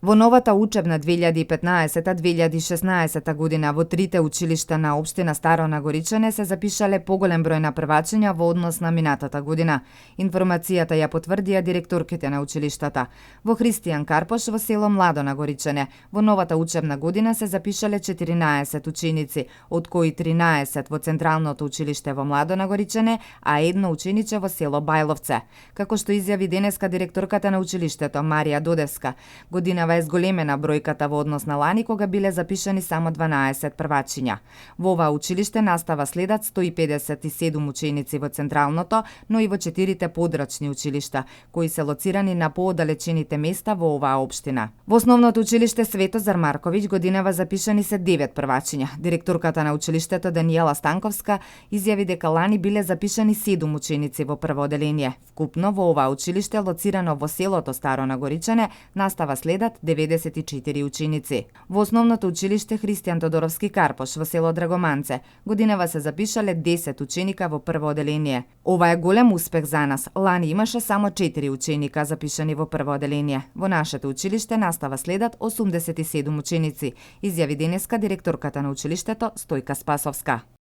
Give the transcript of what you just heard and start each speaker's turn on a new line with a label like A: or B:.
A: Во новата учебна 2015-2016 година во трите училишта на општина Старо Нагоричане се запишале поголем број на првачиња во однос на минатата година. Информацијата ја потврдија директорките на училиштата. Во Христијан Карпош во село Младо Нагоричане во новата учебна година се запишале 14 ученици, од кои 13 во Централното училиште во Младо Нагоричане, а едно учениче во село Бајловце. Како што изјави денеска директорката на училиштето Марија Додевска, годинава е зголемена бројката во однос на лани кога биле запишани само 12 првачиња. Во ова училиште настава следат 157 ученици во Централното, но и во 4 подрачни училишта, кои се лоцирани на поодалечените места во оваа општина. Во основното училиште Светозар Марковиќ годинава запишани се 9 првачиња. Директорката на училиштето Даниела Станковска изјави дека лани биле запишани 7 ученици во прво оделение. Вкупно во оваа училиште лоцирано во селото Старо Нагоричане настава следат 94 ученици. Во основното училиште Христијан Тодоровски Карпош во село Драгоманце годинава се запишале 10 ученика во прво оделение. Ова е голем успех за нас. Лани имаше само 4 ученика запишани во прво оделение. Во нашето училиште настава следат 87 ученици, изјави денеска директорката на училиштето Стојка Спасовска.